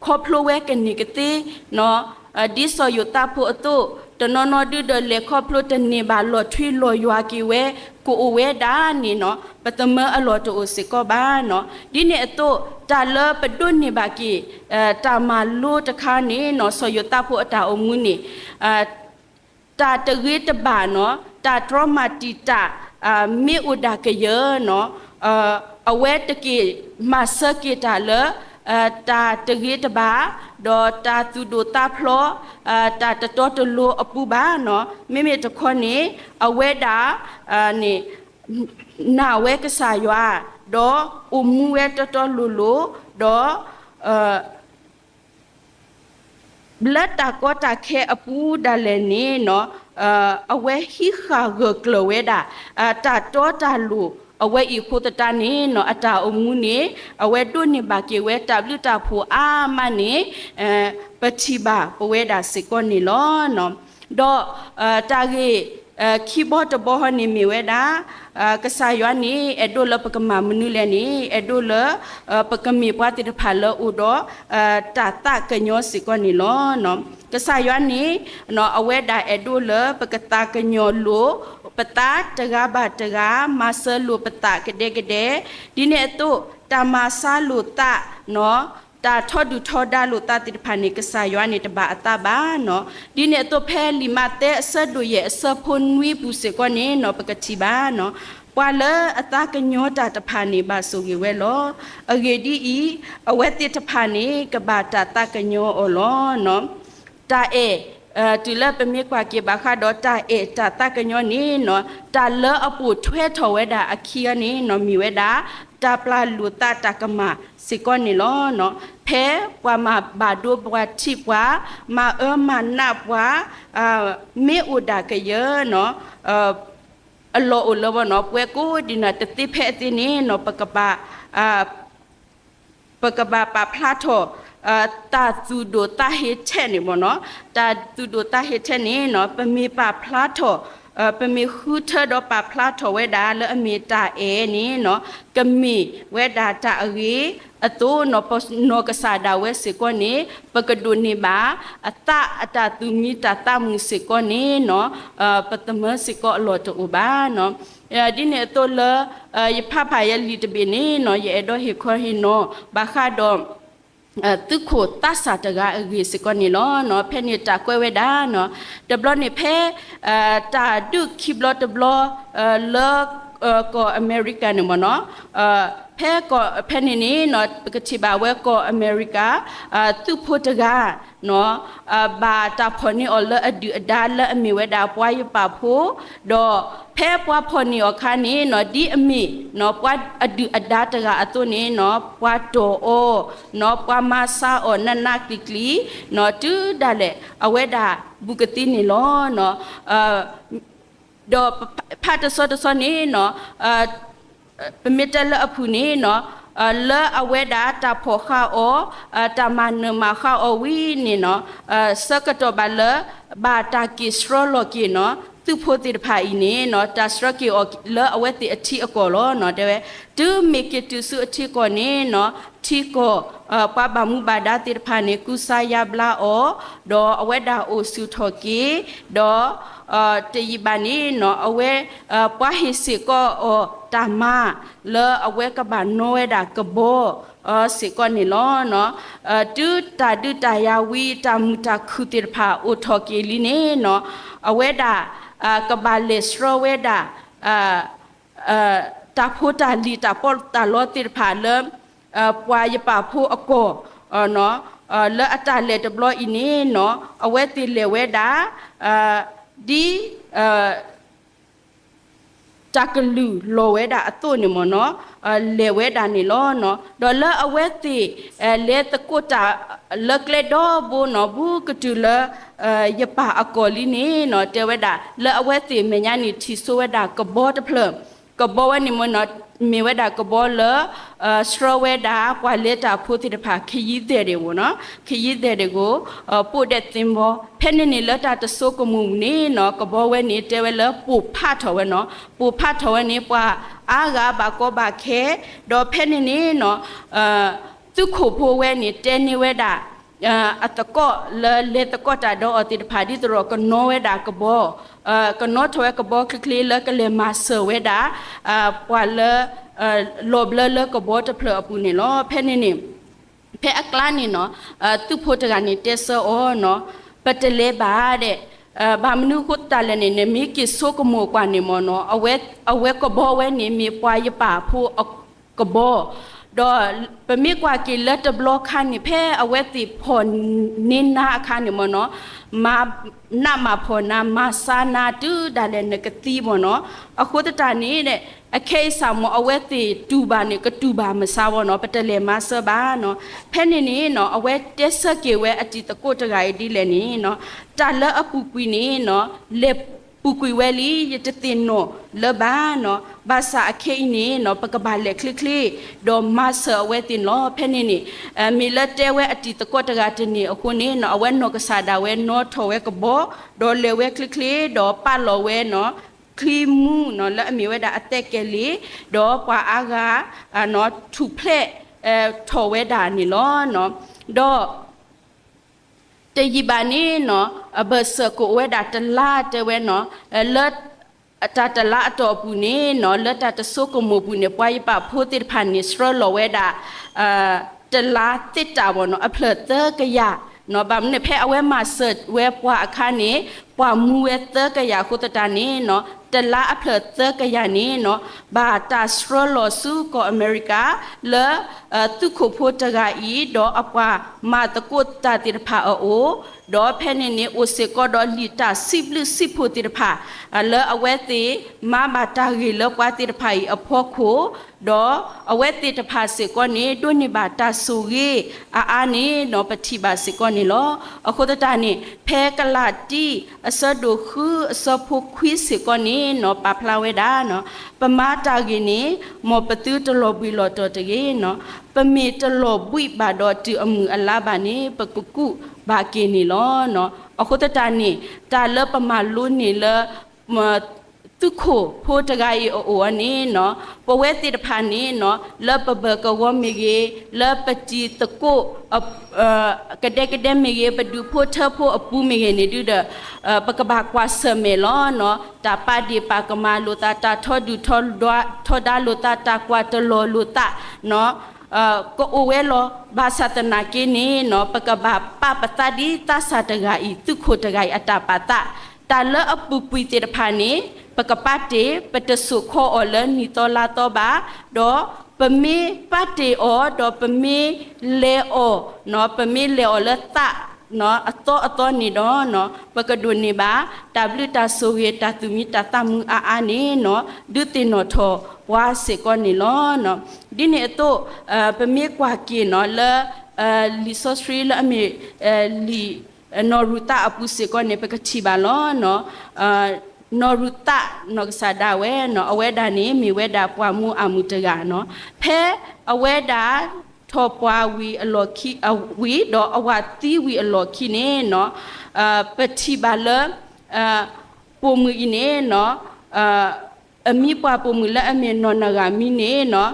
ခီဖျိဝဲကန့ၢ်ကသ့, ဒ်စီၤယိၤသးဖိအသိး, တနီၤနီၤဒုဒီးလဲၤခီဖျိတန့ၢ်ဘၣ်လီၤထွံလီၤယွၤက့ၤဝဲ ကအိၣ်ဝဲဒၣ်န့ၣ် ပသမၢအလီၢ်တအိၣ်စ့ၢ်ကီးဘၣ်. ဒ်န့ၣ်အသိး တၢ်လၢပဒိးန့ၢ်ဘၣ်က့ၤ တၢ်မၤလိတခါန့ၣ် စီၤယိၤသးဖိအတၢ်အိၣ်မူန့ၣ် တၢ်တဂ့ၤတဘၣ်န့ၣ် တၢ်တြီမၤတံာ်တာ် မ့ၢ်အိၣ်ဒၣ်ကယၢၤန့ၣ် အဝဲတက့ၢ်မၤစၢၤက့ၤတၢ်လၢ တၢ်တဂ့ၤတဘၣ် ဒီးတၢ်သူၣ်ဒိၣ်သးဖျိး တၢ်တတီတလိၤအပူၤဘၣ်န့ၣ်, မ့မ့ၢ်တခီန့ၣ် အဝဲဒၣ်န့ၣ် နာ်ဝဲကစၢ်ယွၤ ဒီးအိၣ်မူဝဲတီတီလိၤလိၤ ဒီး လၢတၢ်ကီတၢ်ခဲအပူၤဒၣ်လဲာ်န့ၣ် အဝဲဟံးဃာ်ဂၢၢ်ကျၢၤဝဲဒၣ် တၢ်တီတၢ်လိၤ အဝဲအံၤအဃိသတးန့ၣ် အတၢ်အိၣ်မူန့ၣ် အဝဲဒိးန့ၢ်ဘၣ်က့ၤဝဲတၢ်ဘျုးတၢ်ဖှိၣ်အါမးန့ၣ် ပထံၣ်ဘၣ်ပဝဲဒၣ်စ့ၢ်ကီးန့ၣ်လီၤ. ဒီး တၢ်ဂ့ၢ် ခံဘီတဘီဟီန့ၣ်မ့ၢ်ဝဲဒၣ် ကစၢ်ယွၤန့ၣ် အဲၣ်ဒိးလၢပကမၤမနုၤလဲၣ်န့ၣ် အဲၣ်ဒိးလၢ ပကမ့ၢ်ပှၤသ့ၣ်တဖၣ်လၢအိၣ်ဒီး တၢ်သးကညီၤစ့ၢ်ကီးန့ၣ်လီၤ. ကစၢ်ယွၤန့ၣ် အဝဲဒၣ်အဲၣ်ဒိးလၢပကသးကညီၤလိာ်ပသးတဂၤဘၣ်တဂၤ မၤစၢၤလိာ်ပသးကဒဲကဒဲ, ဒ်န့ၣ်အသိး တၢ်မၤဆါလိာ်သး တၢ်ထီဒုၣ်ထီဒါလိာ်သးသ့ၣ်တဖၣ်န့ၣ် ကစၢ်ယွၤန့ၣ်တဘၣ်အသးဘၣ်န့ၣ်. ဒ်န့ၣ်အသိးဖဲလံာ်မးသဲအဆၢဒိၣ်ယဲၢ် အဆၢဖိနွံပူၤစ့ၢ်ကီးန့ၣ် ပကထံၣ်ဘၣ်န့ၣ်, ပှၤလၢအသးကညီၤတၢ်တဖၣ်န့ၣ် ဘၣ်ဆိၣ်ဂ့ၤဝဲလီၤ. အဂ့ၢ်ဒ်အံၤ, အဝဲသ့ၣ်တဖၣ်န့ၣ် ကဘၣ်တၢ်သးကညီၤအီၤလီၤ. တၢ်အဲၣ် တုၤလၢပမ့ၢ်ကွၢ်က့ၤဘၣ်ဃးဒီးတၢ်အဲၣ်တၢ်သးကညီၤန့ၣ် တၢ်လၢအပိာ်ထွဲထီၣ်ဝဲဒၣ်အခံဂၤန့ၣ် မ့ၢ်ဝဲဒၣ် တၢ်ပျၢ်လိာ်သးတၢ်ကမၣ်စ့ၢ်ကီးန့ၣ်လီၤ. ဖဲပှၤမၤဘၣ်ဒိပှၤထံးပှၤ, မၤအၢမၤနးပှၤ, မ့ၢ်အိၣ်ဒၣ်ကယၢနီၤ, အလီၢ်အိၣ်လၢဘီနီၤ ပဝဲကိးဒံးနၤတသ့ဖဲအသ့န့ၣ်နီၤ ပကဘၣ် ပကဘၣ်ပာ်ဖျါထီၣ် တၢ်သူၣ်ဒိၣ်သးဟ့ထဲန့ၣ်မ့ၢ်နီၤ, တၢ်သူၣ်ဒိၣ်သးဟ့ထဲန့ၣ်နီၤ ပမ့ၢ်ပာ်ဖျါထီၣ် ပမ့ၢ်ဃုထၢဒီးပာ်ဖျါထီၣ်ဝဲဒၣ်လၢအမ့ၢ်တၢ်အဲၣ်န့ၣ်နီၤ ကမ့ၢ်ဝဲဒၣ်တၢ်အဂ့ၤအသိးနီၤ ပနီၢ်ကစၢ်ဒၣ်ဝဲစ့ၢ်ကီးန့ၣ် ပကဒိးန့ၢ်ဘၣ် အသးအတၢ်သူၣ်မံတၢ်သးမုာ်စ့ၢ်ကီးန့ၣ်နီၤ ပသမၢစ့ၢ်ကီးအလီၢ်တအိၣ်ဘၣ်နီၤ. ဒ်န့ၣ်အသိးလၢ ယဖးဖးယလံာ်တဘ့ၣ်န့ၣ်နီၤ ယအဲၣ်ဒိးဟ့ၣ်ခီဟ့ၣ်နီၤ ဘၣ်ဃးဒီး သုးခိၣ်သးစၢ်တဂၤအဂ့ၢ်စ့ၢ်ကီးန့ၣ်လီၤ. ဖဲန့ၣ်တၢ်ကွဲးဝဲဒၣ်နီၤ တဘျီန့ၣ်ဖဲ တၢ်ဒုးခံဘျီတဘျီ လၢ ကီၢ်အမဲရကၤန့ၣ်မ့ၢ်နီၤ ဖဲကီၢ်ဖဲန့ၣ်န့ၣ်နီၤ ပကထံၣ်ဘၣ်ဝဲကီၢ်အမဲရကၤ သုးဖိတဂၤ နီၤ ဘၣ်တၢ်ဖီၣ်န့ၢ်အီၤလၢအဒုၣ်အဒါလၢအမ့ၢ်ဝဲဒၣ်ပှၤယပာ်ဖိ, ဒီးဖဲပှၤဖီၣ်န့ၢ်အီၤအခါန့ၣ်နီၤ ဒ်အမ့ၢ်နီၤ ပှၤအဒုၣ်အဒါတဂၤအသိးန့ၣ်နီၤ ပှၤတီၢ်အီၤ နီၤ ပှၤမၤဆါအီၤနးနးကျံၤကျံၤ နီၤ တုၤဒၣ်လဲာ်အဝဲဒၣ်ဘူးကသ့န့ၣ်လီၤ. ဒီးဖးတဆီတဆီန့ၣ်နီၤ ပမ့ၢ်တဲလၢအဖုၣ်န့ၣ်နီၤ လၢအဝဲဒၣ်တၢ်ဖီၣ်ဃာ်အီၤ တၢ်မၤနၢၤမၤဃာ်အီၤဝံၤန့ၣ်နီၤ ဆၢကတီၢ်ဘၣ်လၢ ဘၣ်တၢ်က့ၤဆှၢလီၤက့ၤနီၤ သုးဖိသ့ၣ်တဖၣ်အံၤန့ၣ်နီၤ တၢ်ဆှၢက့ၤအီၤလၢအဝဲသ့ၣ်အထံအကီၢ်လီၤနီၤ တဲဝဲ တုၤမ့ၢ်က့ၤတုၤဆူအထံကီၢ်န့ၣ်နီၤ ထံကီၢ် ပှၤဘၣ်မူဘၣ်ဒါသ့ၣ်တဖၣ်န့ၣ် ကူစါယါဘျါအီၤ ဒီးအဝဲဒၣ်အိၣ်ဆူၣ်ထီၣ်က့ၤ ဒီး တယံာ်ဘၣ်န့ၣ်နီၤ အဝဲ ပှၤဟ့ၣ်စ့ၢ်ကီးအီၤတၢ်မၤ လၢအဝဲကဘၣ်နီၣ်ဝဲဒၣ်ကဘီ စ့ၢ်ကီးန့ၣ်လီၤ. တုၤတၢ်ဒုးတၢ်ယၤဝံၤ တၢ်မုာ်တၢ်ခုၣ်သ့ၣ်တဖၣ်အိၣ်ထီၣ်က့ၤလံန့ၣ်နီၤ အဝဲဒၣ် ကဘၣ်လဲၤဆှၢဝဲဒၣ် တၢ်ဖိတၢ်လံၤတၢ်ပီးတၢ်လီသ့ၣ်တဖၣ်လၢ ပှၤယပာ်ဖိအကီၢ် လၢအတၢ်လဲၤတဘျီအံၤန့ၣ်နီၤ အဝဲသ့ၣ်လဲၤဝဲဒၣ် ဒ် တၢ်ကလုၢ်လီၤဝဲဒၣ်အသိးန့ၣ်မ့ၢ်နီၤ လဲၤဝဲဒၣ်န့ၣ်လီၤ. ဒီးလၢအဝဲသ့ၣ် လဲၤသကိးတၢ်လၢကျဲဒီဘိနီၤ ဘူးကတုၤလၢ ယပာ်အကီၢ်လံန့ၣ်နီၤ တဲဝဲဒၣ် လၢအဝဲသ့ၣ်မဲာ်ညါန့ၣ်ထံၣ်ဆိဝဲဒၣ်ကဘီတဖျၢၣ် ကဘီဝဲန့ၣ်မ့ၢ်နီၤ မ့ၢ်ဝဲဒၣ်ကဘီလၢ ဆှၢဝဲဒၣ်ပှၤလဲၤတၢ်ဖိသ့ၣ်တဖၣ် ခရီးသည် ဒၣ်ဝဲနီၤ ခရီးသည် ဒၣ်ဝဲ ပိာ်ဒဲးသ့ၣ်ဘီ ဖဲန့ၣ်န့ၣ်လၢတၢ်တဆိကမိၣ်န့ၣ်နီၤ ကဘီဝဲန့ၣ်တဲဝဲလၢပိာ်ဖးထီၣ်ဝဲနီၤ ပိာ်ဖးထီၣ်ဝဲန့ၣ် ပှၤအါဂၤဘၣ်ကီဘၣ်ခဲ ဒီးဖဲန့ၣ်န့ၣ်နီၤ သုးခိၣ်ဖိဝဲန့ၣ်တဲန့ၢ်ဝဲဒၣ် အသကိးလၢလဲၤသကိးတၢ်ဒီးအီၤသ့ၣ်တဖၣ် ဒ်သိးဒီးကနီၣ်ဝဲဒၣ်ကဘီ ကနီၣ်ထီၣ်ဝဲကဘီချ့ချ့လၢကလဲၤမၤစၢၤဝဲဒၣ် ပှၤလၢ လီၤဘျၢလၢကဘီတဖျၢၣ်အပူၤန့ၣ်လီၤ. ဖဲန့ၣ်န့ၣ် ဖဲအကျါန့ၣ်နီၤ သုးဖိတဂၤန့ၣ်တဲဆၢအီၤနီၤ ပတလဲၤဘၣ်ဒဲး ဘၣ်မနုၤအဃိသတးလဲၣ်န့ၣ် နမ့ၢ်က့ၤဆိကမိၣ်ကွၢ်န့ၣ်မ့ၢ်နီၤ အဝဲကဘီဝဲန့ၣ် မ့ၢ်ပှၤယပာ်ဖိအကဘီ ဒီးပမ့ၢ်ကွၢ်က့ၤလၢတဘျီခါန့ၣ် ဖဲအဝဲသ့ၣ်ဖီၣ်န့ၢ်နၤအခါန့ၣ်မ့ၢ်နီၤ မၤနးမၤဖှီၣ်နၤ မၤဆါနၤတုၤဒၣ်လဲာ်နကသံမ့ၢ်နီၤ အဃိသတးန့ၣ် အခဲအံၤစ့ၢ်မ့ၢ် အဝဲသ့ၣ်တူၢ်ဘၣ်န့ၣ် ကတူၢ်ဘၣ်မဆါဘၣ်နီၤ ပတလဲၤမၤစၢၤဘၣ်နီၤ ဖဲန့ၣ်န့ၣ်နီၤ အဝဲတဲဆၢက့ၤဝဲအတံၤသကိးတဂၤအံၤဒ်လဲၣ်န့ၣ်နီၤ တၢ်လၢအပူၤကွံာ်န့ၣ်နီၤ လဲၤပူၤကွံာ်ဝဲလံ ယတသ့ၣ်နီၣ်လၢၤဘၣ်နီၤ ဘၣ်ဆၣ်အခဲအံၤန့ၣ်နီၤ ပကဘၣ်လဲၤချ့ချ့ ဒီးမၤစၢၤအဝဲသ့ၣ်န့ၣ်လီၤ. ဖဲန့ၣ်န့ၣ် မ့ၢ်လၢတဲဝဲအတံၤသကိးတဂၤတန့ၢ်အဃိန့ၣ်နီၤ အဝဲနီၢ်ကစၢ်ဒၣ်ဝဲနီၣ်ထီၣ်ဝဲကဘီ ဒီးလဲၤဝဲချ့ချ့ ဒီးပာ်လီၤဝဲနီၤ ချံမူနီၤ လၢအမ့ၢ်ဝဲဒၣ်အသဲကဲလံ ဒီးပှၤအါဂၤ ထူၣ်ဖျဲး ထီၣ်ဝဲဒၣ်န့ၣ်လီၤ. ဒီး တယံာ်ဘၣ်န့ၣ်နီၤ အဘၢၣ်စၢၣ်ကအိၣ်ဝဲဒၣ်တလါတဲဝဲနီၤ လၢ တၢ်တလါအတီၢ်အပူၤန့ၣ်နီၤ လၢတၢ်တဆိကမိၣ်ပူၤန့ၣ် ပှၤယပာ်ဖိသ့ၣ်တဖၣ်န့ၣ် ဆှၢလီၤဝဲဒၣ် တလါသ့ၣ်တၢ်ဘၣ်နီၤ အဖျၢၣ်သၢကယၤနီၤ ဘၣ်မနုၤဖဲအဝဲမၤစၢၤဝဲပှၤအခါန့ၣ် ပှၤမူဝဲသၢကယၤအဃိသတးန့ၣ်နီၤ တလါအဖျၢၣ်သၢကယၤန့ၣ်နီၤ ဘၣ်တၢ်ဆှၢလီၤဆူကီၢ်အမဲရကၤ လၢ သုးခိၣ်ဖိတဂၤအံၤ ဒီးအပှၤမၤသကိးတၢ်သ့ၣ်တဖၣ်အအိၣ်, ဒီးဖဲန့ၣ်န့ၣ် အိၣ်စ့ၢ်ကီးဒီးလံာ်တၢ်စံးဘျုးစံးဖှိၣ်သ့ၣ်တဖၣ် လၢအဝဲသ့ၣ်မၤဘၣ်တၢ်ဂ့ၢ်လၢပှၤသ့ၣ်တဖၣ်အံၤအဖီခိၣ်, ဒီးအဝဲသ့ၣ်တဖၣ်စ့ၢ်ကီးန့ၣ် ဒိးန့ၢ်ဘၣ်တၢ်ဆိၣ်ဂ့ၤအါအါန့ၣ်နီၤ ပထံၣ်ဘၣ်စ့ၢ်ကီးန့ၣ်လီၤ. အဃိသတးန့ၣ် ဖဲကလၤတံ အဆၢဒိၣ်ဃု အဆၢဖိခွံစ့ၢ်ကီးန့ၣ်နီၤ ပာ်ဖျါဝဲဒၣ်နီၤ ပမၤတၢ်ဂ့ၢ်န့ၣ် မ်ပသုတလီၤဘှံးလီၤတီၤတဂ့ၤနီၤ, ပမ့ၢ်တလီၤဘှံးဘၣ်ဒီးတုၤအမုၢ်အလါဘၣ်န့ၣ် ပကကူးဘၣ်က့ၤန့ၣ်လီၤ. အဃိသတးန့ၣ် တၢ်လၢပမၤလိန့ၢ်လၢ သုးခိၣ်ဖိတဂၤအံၤအအိၣ်အီၤန့ၣ်နီၤ ပဝဲသ့ၣ်တဖၣ်န့ၣ်နီၤ လၢပဘၢၣ်ကဝီၤမ့ၢ်ဂ့ၤ, လၢပတံၤသကိး ကဒဲကဒဲမ့ၢ်ဂ့ၤ, ပဒူၣ်ဖိထၢဖိအပူၤမ့ၢ်ဂ့ၤန့ၣ်ဒုဒီး ပကဘၣ်ကွၢ်ဆၢၣ်မဲာ်လီၤနီၤ, တၢ်ပာ်ဒ့ၣ်ပာ်ကမၣ်လိာ်သး, တၢ်ထီဒုၣ်ထီဒါလိာ်သး, တၢ်ကွၢ်တလီၤလိာ်သးနီၤ ကအိၣ်ဝဲလီၤ. ဘၣ်ဆၣ်သနာ်က့န့ၣ်နီၤ ပကဘၣ်ပာ်ပသးဒ်သးစၢ်တဂၤအံၤ သုးခိၣ်တဂၤအံၤအတၢ်ပာ်သး, တၢ်လၢအပူၤကွံာ်သ့ၣ်တဖၣ်န့ၣ် ပကပာ်တ့ၢ် ပတစိာ်ခီအီၤလၢနံၣ်သီလါသီဘၣ်, ဒီးပမ့ၢ်ပာ်တ့ၢ်အီၤ ဒီးပမ့ၢ်လဲၤအီၤ, ပမ့ၢ်လဲၤအီၤလၢသး အသီအသီန့ၣ်ဒီး ပကဒိးန့ၢ်ဘၣ် တၢ်ဘျုးတၢ်ဆိၣ်ဂ့ၤ တၢ်သူၣ်မံတၢ်သးမုာ်အါအါန့ၣ်နီၤ ဒုးသ့ၣ်နီၣ်ထီၣ်ပှၤစ့ၢ်ကီးန့ၣ်လီၤ. ဒ်န့ၣ်အသိး ပမ့ၢ်ကွၢ်က့ၤနီၤ လၢ လံာ်စီဆှံလၢအမ့ၢ် လံာ် နီၢ်ရူၤသးအပူၤစ့ၢ်ကီးန့ၣ် ပကထံၣ်ဘၣ်လီၤ. နီၢ်ရူၤသးနီၢ်ကစၢ်ဒၣ်ဝဲနီၤ အဝဲဒၣ်န့ၣ် မ့ၢ်ဝဲဒၣ်ပှၤမူအမုၢ်တဂၤနီၤ ဖဲအဝဲဒၣ် ထီၣ်ပှၢ်ဝံၤအလီၢ်ခံ ဝံၤဒီးအဝၤသံဝံၤအလီၢ်ခံန့ၣ်နီၤ ပထံၣ်ဘၣ်လၢ ပိာ်မုၣ်အံၤန့ၣ်နီၤ အမံၤပှၢ်ပိာ်မုၣ်လၢအမ့ၢ်နီၢ်နၢ်ဂၤမံန့ၣ်နီၤ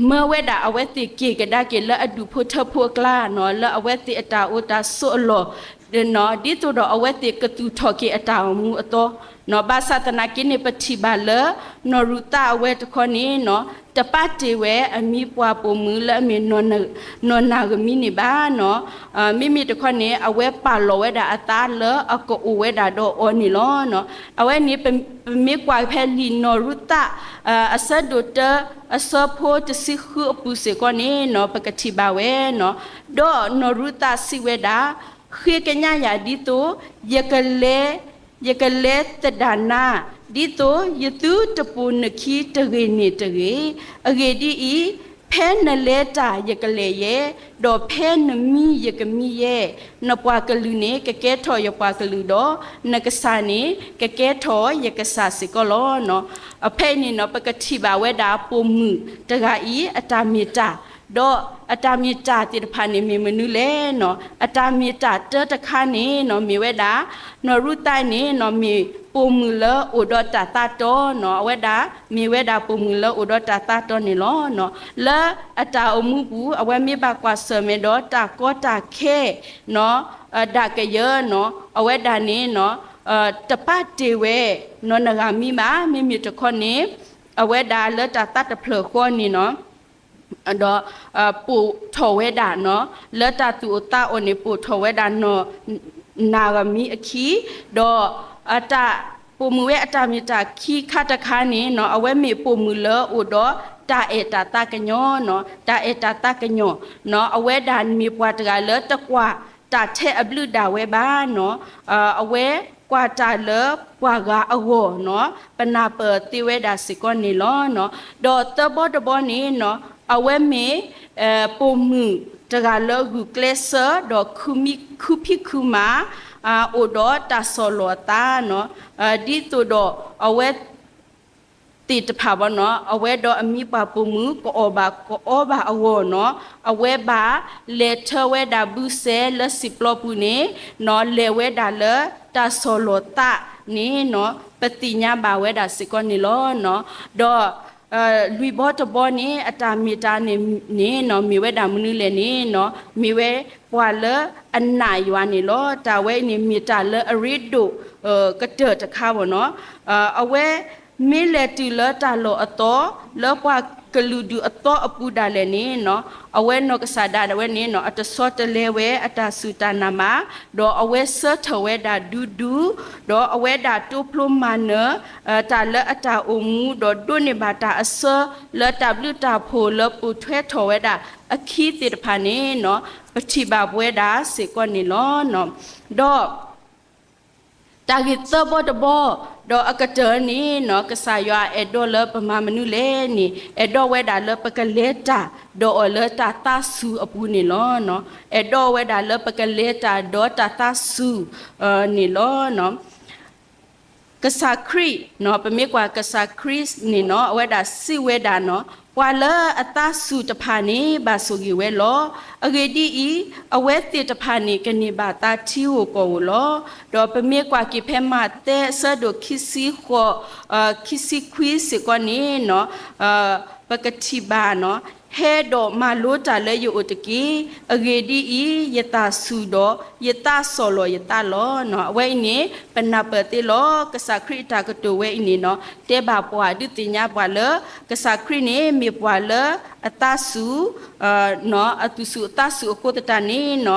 မၢဝဲဒၣ်အဝဲသ့ၣ်က့ၤကဒါက့ၤလၢအဒူၣ်ဖိထၢဖိအကျါနီၤ လၢအဝဲသ့ၣ်အတၢ်အိၣ်တၢ်ဆိးအလီၢ် ဒ်သိးဒီးအဝဲသ့ၣ်ကသူၣ်ထီၣ်က့ၤအတၢ်အိၣ်မူအသီနီၤ ဘၣ်ဆၣ်သနာ်က့န့ၣ် ပထံၣ်ဘၣ်လၢ နီၢ်ရူၤသးအဝဲတခီန့ၣ်နီၤ တပာ်တ့ၢ်ဝဲအမံၤပှၢ်ပိာ်မုၣ်လၢအမ့ၢ် နီၢ်နၢ်ဂၤမံန့ၣ်ဘၣ်နီၤ မ့မ့ၢ်တခီန့ၣ် အဝဲပာ်လီၤဝဲဒၣ်အသးလၢအကအိၣ်ဝဲဒၣ်ဒီးအီၤန့ၣ်လီၤ. အဝဲန့ၣ် ပမ့ၢ်ကွၢ်ဖဲလံာ်နီၢ်ရူၤသး အဆၢဒိၣ်တၢ အဆၢဖိတဆံဃုအပူၤစ့ၢ်ကီးန့ၣ်နီၤ ပကထံၣ်ဘၣ်ဝဲနီၤ ဒီးနီၢ်ရူၤသးစံးဝဲဒၣ် ဃ့ကညးယၤဒ်သိး ယကလဲ ယကလဲသဒၣ်နၤ ဒ်သိးယသုတပိာ်နခံတဂ့ၤန့ၣ်တဂ့ၤ. အဂ့ၢ်ဒ်အံၤ, ဖဲနလဲၤတၢ်ယကလဲၤယဲ, ဒီးဖဲနမံယကမံယဲ, နပှၤကလုာ်န့ၣ်ကကဲထီၣ်ယပှၤကလုာ်ဒီး နကစၢ်န့ၣ် ကကဲထီၣ်ယကစၢ်စ့ၢ်ကီးလီၤ. ဖဲအံၤန့ၣ်နီၤ ပကထံၣ်ဘၣ်ဝဲဒၣ်ပိာ်မုၣ်တဂၤအံၤ အတၢ်မ့ၢ်တၢ် ဒီးအတၢ်မ့ၢ်တၢ်သ့ၣ်တဖၣ်န့ၣ်မ့ၢ်မနုၤလဲၣ်နီၤ အတၢ်မ့ၢ်တၢ်တၢတခါန့ၣ်နီၤ မ့ၢ်ဝဲဒၣ် နီၢ်ရူၤသးန့ၣ်နီၤ မ့ၢ်ပိာ်မုၣ်လၢအိၣ်ဒီးတၢ်သးတီနီၤ အဝဲဒၣ် မ့ၢ်ဝဲဒၣ်ပိာ်မုၣ်လၢအိၣ်ဒီးတၢ်သးတီန့ၣ်လီၤ. လၢအတၢ်အိၣ်မူပူၤ အဝဲမ့ၢ်ဘၣ်ကွၢ်ဆၢၣ်မဲာ်ဒီးတၢ်ကီတၢ်ခဲနီၤ ဒၣ်ကယၢၤနီၤ အဝဲဒၣ်န့ၣ်နီၤ တပာ်တ့ၢ်ဝဲ နီၢ်နၢ်ဂၤမံဘၣ် မ့မ့ၢ်တခီန့ၣ် အဝဲဒၣ်လၢတၢ်သးတဖျၢၣ်ဃီန့ၣ်နီၤ ဒီး ပိာ်ထီၣ်ဝဲဒၣ်နီၤ လၢတၢ်သူၣ်အိၣ်သးအိၣ်န့ၣ် ပိာ်ထီၣ်ဝဲဒၣ်နီၢ် နၢ်ဂၤမံအခံ ဒီး အတၢ် ပိာ်မုၣ်ဝဲအတၢ်မ့ၢ်တၢ်ခံခါတခါန့ၣ်နီၤ အဝဲမ့ၢ်ပိာ်မုၣ်လၢအိၣ်ဒီးတၢ်အဲၣ်တၢ်သးကညီၤနီၤ တၢ်အဲၣ်တၢ်သးကညီၤနီၤ အဝဲဒၣ်မ့ၢ်ပှၤတဂၤလၢတကွၢ်တၢ်ထဲအဘျုးဒၣ်ဝဲဘၣ်နီၤ အဝဲကွၢ်တၢ်လၢပှၤဂၤအဂီၢ်နီၤ ပနၢ်ပၢၢ်သ့ဝဲဒၣ်စ့ၢ်ကီးန့ၣ်လီၤ. ဒီးသၢဘီတဘီန့ၣ်နီၤ အဝဲမ့ၢ် ပိာ်မုၣ်တဂၤလၢဂုာ်ကျဲးစၢး ဒီးခုဖံးခုမၤ အိၣ်ဒီးတၢ်ဆီၣ်လီၤအသးနီၤ ဒ်သိးဒီးအဝဲ သ့ၣ်တဖၣ်ဘၣ်နီၤ အဝဲဒီးအမံၤပှၢ်ပိာ်မုၣ် ကအီၣ်ဘၣ်ကအီဘၣ်အဂီၢ်နီၤ အဝဲဘၣ်လဲၤထၢဝဲဒၣ်ဘုစဲလၢစံာ်ပျီပူၤန့ၣ်နီၤ လဲၤဝဲဒၣ်လၢတၢ်ဆီၣ်လီၤသးန့ၣ်နီၤ ပသ့ၣ်ညါဘၣ်ဝဲဒၣ်စ့ၢ်ကီးန့ၣ်လီၤ. ဒီး လွံၢ်ဘီတဘီန့ၣ် အတၢ်မ့ၢ်တၢ်န့ၣ်န့ၣ်နီၤ မ့ၢ်ဝဲဒၣ်မနုၤလဲၣ်န့ၣ်နီၤ မ့ၢ်ဝဲပှၤလၢအနာ်ယွၤန့ၣ်လီၤ. တၢ်ဝဲအံၤန့ၣ် မ့ၢ်တၢ်လၢအရ့ဒိၣ်ကတၢၢ်တခါဘၣ်နီၤ အဝဲမ့ၢ်လဲၤတုၤလၢတၢ်လီၢ်အသီ လၢပှၤ ကလုာ်ဒူၣ်အသီအပူၤဒၣ်လဲာ်န့ၣ်နီၤ, အဝဲနီၢ်ကစၢ်ဒၣ်ဝဲန့ၣ်နီၤ အတဆီတလဲဝဲအတၢ်စူၢ်တၢ်နာ်ဘၣ်, ဒီးအဝဲဆၢထၢၣ်ဝဲဒၣ်ဒူဒူ, ဒီးအဝဲဒၣ်တိဖျိမၤနၢၤ တၢ်လၢအတၢ်အိၣ်မူ ဒီးဒိးန့ၢ်ဘၣ်တၢ်အစၢလၢတၢ်ဘျုးတၢ်ဖှိၣ်လၢပိာ်ထွဲထီၣ်ဝဲဒၣ်အခံသ့ၣ်တဖၣ်န့ၣ်နီၤ, ပထံၣ်ဘၣ်ပဝဲဒၣ်စ့ၢ်ကီးန့ၣ်လီၤ. ဒီး တၢ်ဂ့ၢ်သၢဘီတဘီ, ဒီးအကတၢၢ်န့ၣ်နီၤ ကစၢ်ယွၤအဲၣ်ဒိးလၢပမၤမနုၤလဲၣ်န့ၣ် အဲၣ်ဒိးဝဲဒၣ်လၢပကလဲၤတၢ်ဒီးအီၤလၢတၢ်သးစူၤအပူၤန့ၣ်လီၤ. အဲၣ်ဒိးဝဲဒၣ်လၢပကလဲၤတၢ်ဒီးတၢ်သးစူၤန့ၣ်လီၤ. ကစၢ်ခရံာ်နီၤ, ပမ့ၢ်ကွၢ်ကစၢ်ခရံာ်န့ၣ်နီၤ အဝဲဒၣ်စံးဝဲဒၣ်နီၤ, ပှၤလၢအသးစူၤတဖၣ်န့ၣ် ဘၣ်ဆိၣ်ဂ့ၤဝဲလီၤ. အဂ့ၢ်ဒ်အံၤ, အဝဲသ့ၣ်တဖၣ်န့ၣ် ကန့ၢ်ဘၣ်သါထံဧိၤကီၢ်ဧိၤလီၤ. ဒီးပမ့ၢ်ကွၢ်က့ၤဖဲမးသဲအဆၢဒိၣ်ခံဆံဃိး, ခံဆံခွံစ့ၢ်ကီးန့ၣ်နီၤ, ပကထံၣ်ဘၣ်နီၤ, ဟဲဒီးမၤလိတၢ်လၢယအိၣ်တက့ၢ်. အဂ့ၢ်ဒ်အံၤ, ယသးစူၤဒီး ယသးစီၢ်လီၤယသးလီၤ. အဝဲအံၤန့ၣ် ပနၢ်ပၢၢ်သ့လီၤ. ကစၢ်ခရံာ်အတၢ်ကတိၤဝဲအံၤန့ၣ်နီၤ, တဲဘၣ်ပှၤဒုးသ့ၣ်ညါပှၤလၢ ကစၢ်ခရံာ်န့ၣ် မ့ၢ်ပှၤလၢအသးစူၤ အသူၣ်စူၤအသးစူၤအဃိသတးန့ၣ်နီၤ,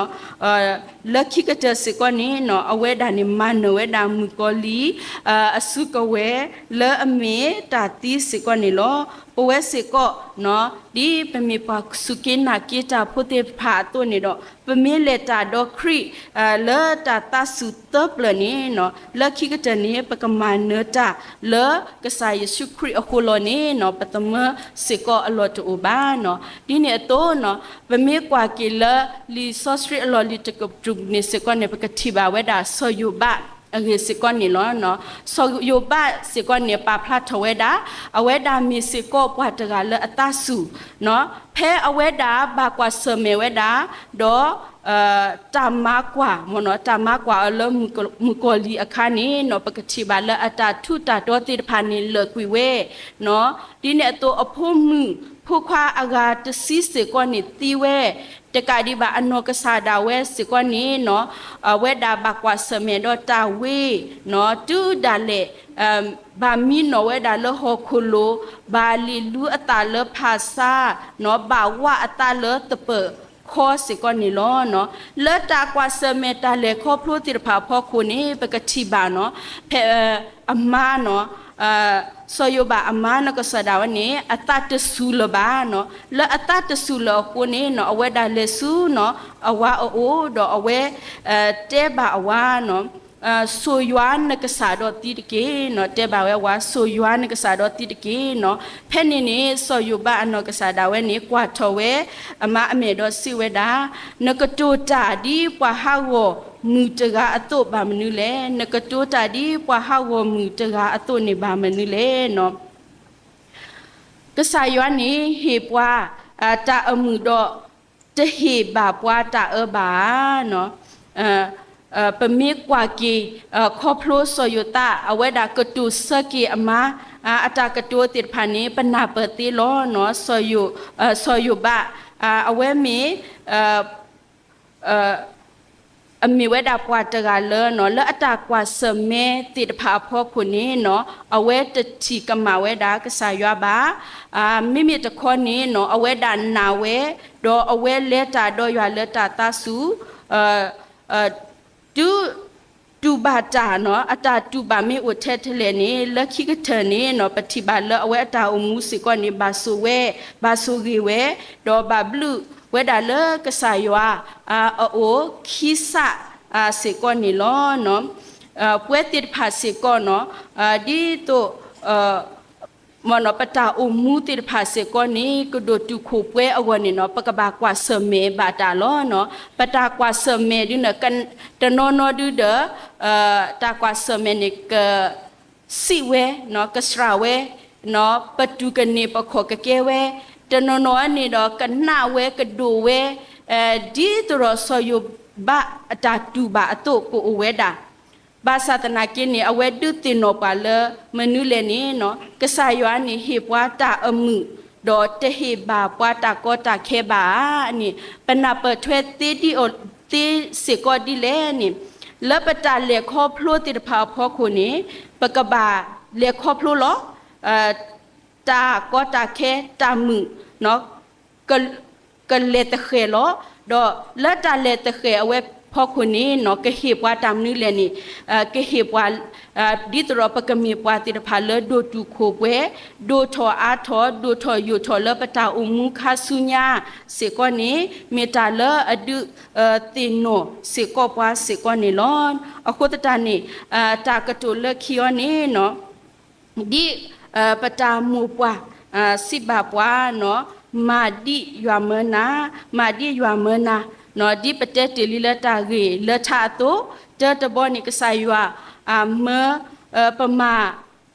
လၢခံကတၢၢ်စ့ၢ်ကီးန့ၣ်နီၤ, အဝဲဒၣ်န့ၣ် မၤနၢၤဝဲဒၣ်မုၣ်ကီၤလံၢ် အစုကဝဲၤလၢအမ့ၢ်တၢ်သံစ့ၢ်ကီးန့ၣ်လီၤ. ပဝဲစ့ၢ်ကီးနီၤ, ဒ်ပမ့ၢ်ပှၤစူၢ်က့ၤနာ်က့ၤတၢ်ဖိသ့ၣ်တဖၣ်အသိးန့ၣ်ဒီး, ပမ့ၢ်လဲၤတၢ်ဒီးခရံာ် လၢတၢ်သးစူၤသၢပျၢၤန့ၣ်နီၤ, လၢခံကတၢၢ်န့ၣ် ပကမၤနၢၤတၢ်လၢကစၢ်ယ့ၣ်ၡူးခရံာ်အဃိလီၤန့ၣ်နီၤ, ပသမၢစ့ၢ်ကီးအလီၢ်တအိၣ်ဘၣ်နီၤ. ဒ်န့ၣ်အသိးနီၤ, ပမ့ၢ်ကွၢ်က့ၤလၢလံာ်စီဆှံအလီၢ်လံၤတကတြူၢ်န့ၣ်စ့ၢ်ကီးန့ၣ် ပကထံၣ်ဘၣ်ဝဲဒၣ်စီၤယိၤဘးအဂ့ၢ်စ့ၢ်ကီးန့ၣ်လီၤ. စီၤယိၤဘးစ့ၢ်ကီးန့ၣ် ပာ်ဖျါထီၣ်ဝဲဒၣ် အဝဲဒၣ်မ့ၢ်စ့ၢ်ကီးပှၤတဂၤလၢအသးစူၤ, ဖဲအဝဲဒၣ်ဘၣ်ကွၢ်ဆၢၣ်မဲာ်ဝဲဒၣ်, ဒီး တၢ်မၤကွၢ်, တၢ်မၤကွၢ်အီၤလၢမုၣ်ကီၤလံၢ်အခါန့ၣ်နီၤ, ပကထံၣ်ဘၣ်လၢအတၢ်ထူးတၢ်တီၤသ့ၣ်တဖၣ်န့ၣ်လၢာ်ကွံာ်ဝဲ, ဒ်န့ၣ်အသိးအဖိမုၣ်ဖိခွါအဂၤတဆံစ့ၢ်ကီးန့ၣ်သံဝဲ, တကးဒံးဘၣ်အနီၢ်ကစၢ်ဒၣ်ဝဲစ့ၢ်ကီးန့ၣ်နီၤ, အဝဲဒၣ်ဘၣ်ကွၢ်ဆၢၣ်မဲာ်ဒီးတၢ်ဝ့ၤ, တုၤဒၣ်လဲာ် ဘၣ်မံနီၣ်ဝဲဒၣ်လၢဟီၣ်ခိၣ်လိၤ, ဘၣ်လ့ၣ်လူအသးလၢဖၣ်ဆါ, ဘၣ်ဝးအသးလၢသပၢၤခီစ့ၢ်ကီးန့ၣ်လီၤ. လၢတၢ်ကွၢ်ဆၢၣ်မဲာ်တၢ်လဲၤခီဖျိသ့ၣ်တဖၣ်အဖီခိၣ်န့ၣ် ပကထံၣ်ဘၣ်နီၤ, ဖဲအမါနီၤ, စီၤယိၤဘးအမါနီၢ်ကစၢ်ဒၣ်ဝဲန့ၣ် အသးတစူၤလၢၤဘၣ်နီၤ, လၢအသးတစူၤလၢၤအဃိန့ၣ်နီၤ အဝဲဒၣ်လဲၤဆူနီၤ အဝၤအအိၣ်ဒီးအဝဲ တဲဘၣ်အဝၤနီၤ, စိၤယွၤနကစၢ်ဒီးသံတက့ၢ်နီၤ, တဲဘၣ်ဝဲအဝၤ စိၤယွၤနကစၢ်ဒီးသံတက့ၢ်နီၤ. ဖဲန့ၣ်န့ၣ် စီၤယိၤဘးအနီၢ်ကစၢ်ဒၣ်ဝဲန့ၣ် ကွၢ်ထီၣ်ဝဲအမါအမဲာ်ဒီးစံးဝဲဒၣ်, နကတိၤတၢ်ဒ်ပှၤဟးဂီၤမုၢ်တဂၤအသိးဘၣ်မနုၤလဲၣ်. နကတိၤတၢ်ဒ်ပှၤဟးဂီၤမုၢ်တဂၤအသိးန့ၣ်ဘၣ်မနုၤလဲၣ်နီၤ. ကစၢ်ယွၤန့ၣ်ဟ့ၣ်ပှၤ တၢ်အမုာ်ဒီး တဟ့ၣ်ဘၣ်ပှၤတၢ်အၢဘၣ်ဧါနီၤ. ပမ့ၢ်ကွၢ်က့ၤ ခီဖျိစီၤယိၤသး အဝဲဒၣ်ကတိၤဆၢက့ၤအမါ အတၢ်ကတိၤသ့ၣ်တဖၣ်န့ၣ် ပနၢ်ပၢၢ်သ့လီၤနီၤ. စီၤယိၤဘး အဝဲမ့ၢ် အမ့ၢ်ဝဲဒၣ်ပှၤတဂၤလၢနီၤ လၢအတၢ်ကွၢ်ဆၢၣ်မဲာ်သ့ၣ်တဖၣ်အဖီခိၣ်န့ၣ်နီၤ အဝဲတထံၣ်ကမၣ်ဝဲဒၣ်ကစၢ်ယွၤဘၣ်. မ့မ့ၢ်တခီန့ၣ်နီၤ အဝဲဒၣ်နာ်ဝဲ ဒီးအဝဲလဲၤတၢ်ဒီးယွၤလၢတၢ်သးစူၤ တုၤတူၢ်ဘၣ်တၢ်နီၤ အတၢ်တူၢ်ဘၣ်မ့ၢ်အိၣ်ထဲထဲလဲၣ်န့ၣ် လၢခံကတၢၢ်န့ၣ်နီၤ ပထံၣ်ဘၣ်လၢအဝဲအတၢ်အိၣ်မူစ့ၢ်ကီးန့ၣ် ဘၣ်ဆိၣ်ဝဲ ဘၣ်ဆိၣ်ဂ့ၤဝဲ ဒီးဘၣ်ဘျုးဝဲဒၣ်လၢကစၢ်ယွၤ အအိၣ်ခံစးစ့ၢ်ကီးန့ၣ်လီၤ. ပဝဲသ့ၣ်တဖၣ်စ့ၢ်ကီးနီၤ ဒ်သိး ပတၢ်အိၣ်မူသ့ၣ်တဖၣ်စ့ၢ်ကီးန့ၣ် ကဒိၣ်တုာ်ခိၣ်ပှဲၤအဂီၢ်န့ၣ်နီၤ ပကဘၣ်ကွၢ်ဆၢၣ်မဲာ်ဘၣ်တၢ်လီၤ. ပတၢ်ကွၢ်ဆၢၣ်မဲာ်ဒုန့ၣ် တနီၤနီၤဒုဒီး တၢ်ကွၢ်ဆၢၣ်မဲာ်န့ၣ် ကစံးဝဲ ကစှၤဝဲ ပတူၢ်ကန့ၢ်ပခီၣ်ကကဲဝဲ တနီၤနီၤန့ၣ်ဒီး ကနးဝဲကဒိၣ်ဝဲ ဒ်သိးဒီးစီၤယိၤဘးအတၢ်တူၢ်ဘၣ်အသိးကအိၣ်ဝဲဒၣ် ဘၣ်ဆၣ်သနာ်က့န့ၣ် အဝဲဒုးသ့ၣ်နီၣ်ပှၤလၢမနုၤလဲၣ်န့ၣ်နီၤ ကစၢ်ယွၤန့ၣ်ဟ့ၣ်ပှၤတၢ်အမုာ် ဒီးတဟ့ၣ်ဘၣ်ပှၤတၢ်ကီတၢ်ခဲဘၣ်ဧါန့ၣ် ပနၢ်ပၢၢ်ထွဲသ့ဒ်အီၤသ့စ့ၢ်ကီးဒ်လဲၣ်န့ၣ် လၢပတၢ်လဲၤခီဖျိသ့ၣ်တဖၣ်အဖီခိၣ်န့ၣ် ပကဘၣ်လဲၤခီဖျိလီၤ. တၢ်ကီတၢ်ခဲတၢ်မုာ် ကလဲၤသဃဲၤလီၤ. ဒီးလၢတၢ်လဲၤသဃဲၤအဝဲဖီခိၣ်န့ၣ်နီၤ ကဟ့ၣ်ပှၤတၢ်မနုၤလဲၣ်န့ၣ် ကဟ့ၣ်ပှၤ ဒ်သိးဒီးပကမ့ၢ်ပှၤသ့ၣ်တဖၣ်လၢဒိၣ်တုာ်ခိၣ်ပှဲၤ, ဒိၣ်ထီၣ်အါထီၣ် ဒိၣ်ထီၣ်ယိာ်ထီၣ်လၢပတၢ်အိၣ်မူခါဆူညါစ့ၢ်ကီးန့ၣ် မ့ၢ်တၢ်လၢအဒုးသ့ၣ်နီၣ်စ့ၢ်ကီးပှၤစ့ၢ်ကီးန့ၣ်လီၤ. အဃိသတးန့ၣ် တၢ်ကတိၤလၢခံအီၤန့ၣ်နီၤ ဒ် ပတၢ်မိၢ်ပှၢ် စံးဘၣ်ပှၤနီၤ မၤဒ်ယွၤမၢနၤ, မၤဒ်ယွၤမၢနၤ, ဒ်ပတဲတ့ၢ်လံလၢတၢ်ဂ့ၢ်လၢထါအသိး, တၢတဘီန့ၣ် ကစၢ်ယွၤ မၢ ပမၤ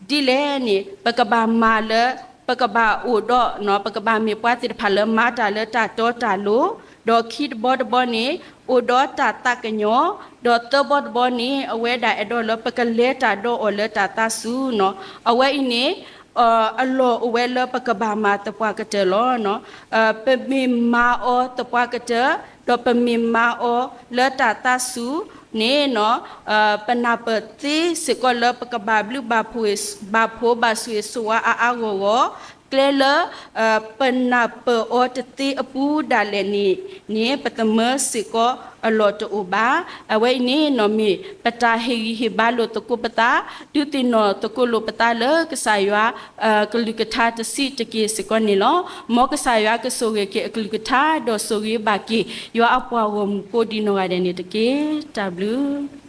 ဒ်လဲၣ်န့ၣ် ပကဘၣ်မၤလၢ ပကဘၣ်အိၣ်ဒီး ပကဘၣ်မ့ၢ်ပှၤသ့ၣ်တဖၣ်လၢမၤတၢ်လၢတၢ်တီတၢ်လိၤ, ဒီးခံတဘီတဘီန့ၣ် အိၣ်ဒီးတၢ်သးကညီၤ, ဒီးသၢဘီတဘီန့ၣ် အဝဲဒၣ်အဲၣ်ဒိးလၢပကလဲၤတၢ်ဒီးအီၤလၢတၢ်သးစူၤနီၤ. အဝဲအံၤန့ၣ် အလီၢ်အိၣ်ဝဲလၢပကဘၣ်မၤသပှၢ်ကတၢၢ်လီၤ. ပမ့ၢ်မၤအီၤသပှၢ်ကတၢၢ် ဒီးပမ့ၢ်မၤအီၤလၢတၢ်သးစူၤန့ၣ်နီၤ ပနၢ်ပၢၢ်သ့စ့ၢ်ကီးလၢပကဘၣ်ဘျုးဘၣ်ဖှိၣ် ဘၣ်ဖှိၣ်ဘၣ်ဆိၣ်ဂ့ၤဆိၣ်ဝါအါအါဂီၢ်ဂီၢ်, ကျဲလၢ ပနၢ်ပၢၢ်အီၤတသ့အပူၤဒၣ်လဲာ်န့ၣ်န့ၣ် ပသမၢစ့ၢ်ကီးအလီၢ်တအိၣ်ဘၣ်. အဝဲအံၤန့ၣ်နီၤ မ့ၢ်ပတၢ်ဟ့ၣ်ဂံၢ်ဟ့ၣ်ဘါလိာ်သကိးပသး ဒုးသ့ၣ်နီၣ်သကိးလိာ်ပသးလၢကစၢ်ယွၤ ကလုၢ်ကထါတဆံးတက့ၢ်စ့ၢ်ကီးန့ၣ်လီၤ. မ်ကစၢ်ယွၤကဆိၣ်ဂ့ၤက့ၤအကလုၢ်ကထါ ဒီးဆိၣ်ဂ့ၤဘၣ်က့ၤ ယွၤအပှၤဂီၢ်မုၢ်ဖိဒံးနီၢ်ဂၤဒဲးန့ၣ်တက့ၢ်. တၢ်ဘျုး